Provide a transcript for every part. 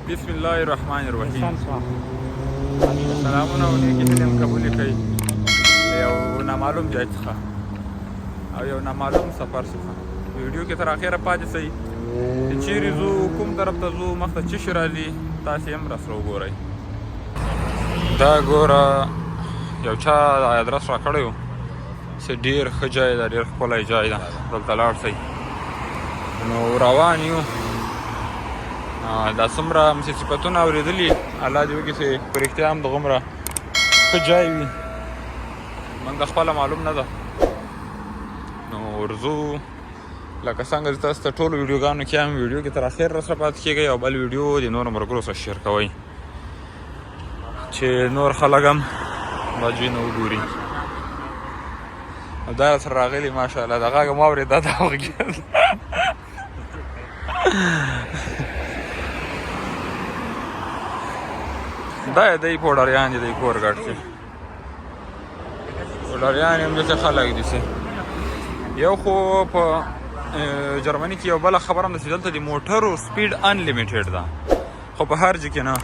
بسم الله الرحمن الرحیم. سلامونه او نیکې هیلې هم قبولې کړئ یو نامعلوم ځای څخه او یو نامعلوم سفر څخه. ویډیو کې تر اخره پاتې سئ چې چیرې ځو، کوم طرف ته ځو، مخته څه شی راځي، تاسې هم راسره وګورئ. دا ګوره یو چا ادرس راکړی و چې ډېر ښه ځای ده، ډېر ښکلی ځای ده، دلته لاړ سئ. نو روان یو. دا څومره مې صفتونه اورېدلي، الله دې وکړي چې په رښتیا هم دغومره ښه ځای وي، موږ خپله معلوم نه ده. نو ورځو لکه څنګه چې تاسو ته ټولو ویډیوګانو کې هم ویډیو کې تر اخر راسره پاتې کېږئ او بل ویډیو د نورو ملګرو سره share کوئ چې نور خلک هم دا ځایونه وګوري. دا سره راغلي ماشاءالله، دا غږ مو اورېده، دا وغږېد. دا دی پوډریان دي، دی کور ګډ کې پوډریان هم داسې خلک دي چې یو خو په جرمني کې یو بله خبره هم ده چې دلته د موټرو speed unlimited ده، خو په هر ځای کې نه.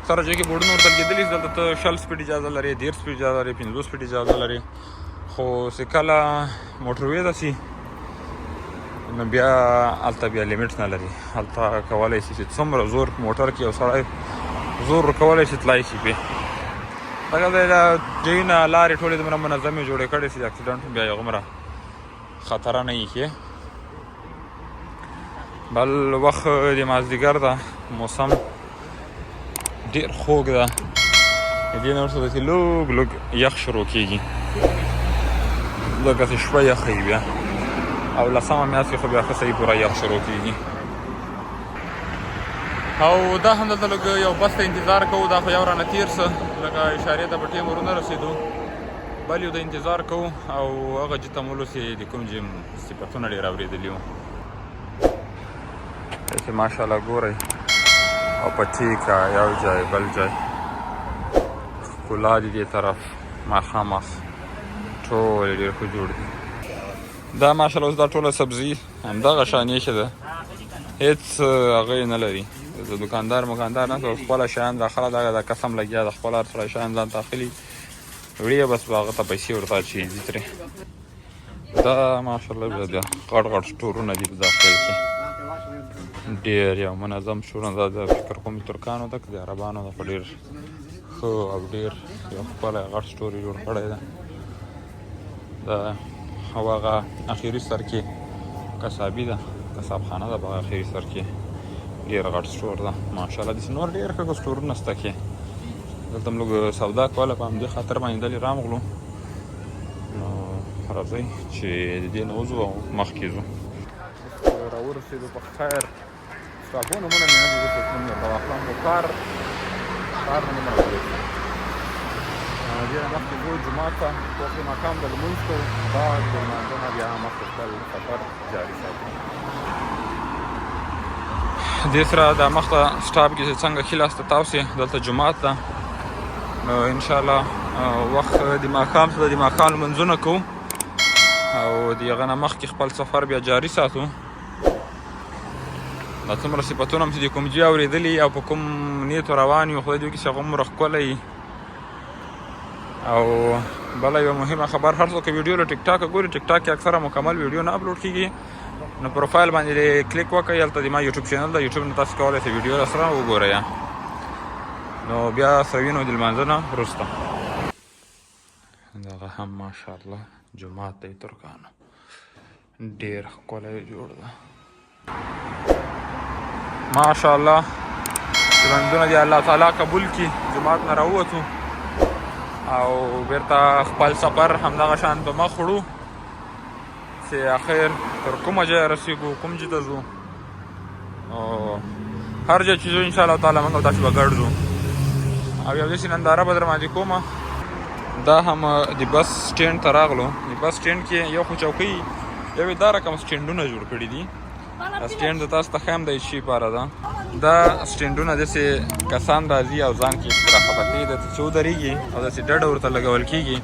سره ځای کې بورډونه ورته لګېدلي، دلته ته 20 speed اجازه لرې، 30 speed اجازه لرې، 50 speed اجازه لرې، خو چې کله موټروې ته سي نو بیا هلته بیا limit نه لري. هلته کولی شي چې څومره زور په موټر کې یو سړی زور ورکولی شي تلای شي پرې. دغه ځای دا ځایونه لارې ټولې دومره منظمې جوړې کړې چې د accident هم بیا هغومره خطره نه وي. بل وخت د مازدیګر ده، موسم ډېر خوږ ده، د دې نه وروسته داسې لږ لږ یخ شروع کېږي، لکه چې شپه یخه وي بیا، او لسمه میاشت کې خو بیا ښه صحیح پوره یخ شروع کېږي. او دا هم دلته لږ یو بس ته انتظار کوو، دا خو یو رانه تېر سه، لکه اشارې ته په ټیم ورونه رسېدو، بل یو د انتظار کوو او هغه جي ته مو چې د کوم جي صفتونه ډېر اورېدلي وو چې ماشاءالله ګورئ، او په ټیکه یو ځای بل ځای ښکلا دي، دې طرف مخامخ ټول ډېر ښه جوړ دي. دا ماشاءالله اوس دا ټوله سبزي همدغه شان ایښې ده، هېڅ هغه یې نه لري، د دکاندار مکاندار نه، خپله شیان راخله، دغه د قسم لګیا ده، خپل هر سړی شیان ځان ته اخلي وړي، بس به هغه ته پیسې ورته اچوي ځي ترې. دا ماشاءالله بیا د غټ غټ سټورونه دي په داخل کې، ډېر یو منظم سټورونه. دا د فکر کوم ترکانو ده که د عربانو ده، خو ډېر ښه او ډېر یو ښکلی غټ store یې جوړ کړی ده. دا او هغه اخري سر کې قصابي ده، قصابخانه ده، په هغه اخري سر کې ډېر غټ store ده ماشاءالله. داسې نور ډېر ښه سټورونه شته کې دلته موږ سودا کوله، په همدې خاطر باندې دلې رانغلو. نو راځئ چې د دې نه وځو او مخکې ځو. راورسېدو په خیر. سټاپو نومونه مې نه دي زه نوم درته واخلم، خو کار کار نومونه راغلي. دې نه مخکې ځو جومات ته، وخت ماښام د لمونځ کوو، بعد د لمانځه نه بیا مخکې خپل سفر جاري ساتو. دې سره د مخته stop کې چې څنګه ښي لاس ته تاو سي دلته جومات ده. نو انشاءالله وخت د ماښام سره د ماښام لمونځونه کوو او د هغه نه مخکې خپل سفر بیا جاري ساتو. دا څومره صفتونه هم چې د کوم ځای اورېدلي او په کوم نیت روان یو، خدای دې وکړي چې هغومره ښکلی. او بله یوه مهمه خبر، هر څوک ویډیو له ټیک ټاکه ګوري، ټیک ټاک کې اکثره مکمل ویډیو نه اپلوډ کېږي، نو پروفایل باندې کلیک وکړئ، هلته د ما یوټیوب channel ده، یوټیوب نه تاسو کولی شئ ویډیو راسره وګورئ. نو بیا سره وینو د لمانځه نه وروسته. دغه هم ماشاءالله جومات دی ترکانو، ډېر ښکلی جوړ ده ماشاءالله. لمونځونه دې الله تعالی قبول کړي. جومات نه راووتو او بیرته خپل سفر همدغه شان په مخ وړو چې اخر تر کومه ځایه رسېږو، کوم ځای ته ځو. او هر ځای چې ځو انشاءالله تعالی موږ او تاسو به ګډ ځو او یو داسې ننداره به در باندې کومه. دا هم د بس stand ته راغلو. د بس stand کې یو خو چوکۍ یوې دا رقم سټینډونه جوړ کړي دي. stand تاسو ته ښیم د شي پاره ده. دا سټینډونه داسې کسان راځي او ځان کې استراحت کوي، داسې چې ودرېږي او داسې ډډه ورته لګول کېږي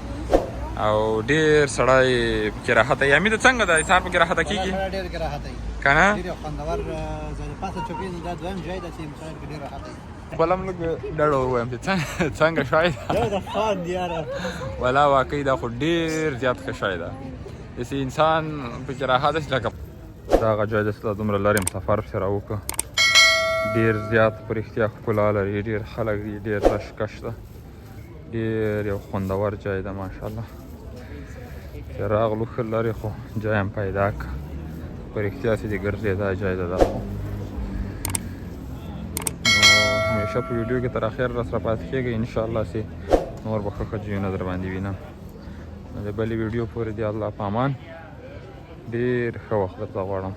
او ډېر سړی پکې راحته وي. امید څنګه ده انسان پکې راحته کېږي؟ ډېر کې راحته وي. که نه؟ ډېر یو خوندور ځای دی. پاسه چوکۍ دا دویم ځای دی چې انسان پکې ډېر راحت دی. خپل هم لږ ډډه ووایم چې څنګه شی ده. یو د خوند یاره. ولا واقعي دا خو ډېر زیات ښه شی ده، داسې انسان پکې راحت شي. لکه دا هغه ځای دی چې دا دومره لرې یم سفر پسې راوکړه. ډېر زیات په رښتیا ښکلا لري، ډېر خلک دي، ډېر رش کش ده، ډېر یو خوندور ځای ده ماشاءالله. چې راغلو ښه لرې خو ځای هم پیدا کړه، په رښتیا چې د ګرځېدا ځای ده دا خو. نو همیشه په ویډیو کې تر اخره را سره پاتې کېږئ انشاءالله چې نور به ښه ښه ځایونه در باندې وینم. نو د بلې ویډیو پورې دی الله په امان. ډېر ښه وخت درته غواړم.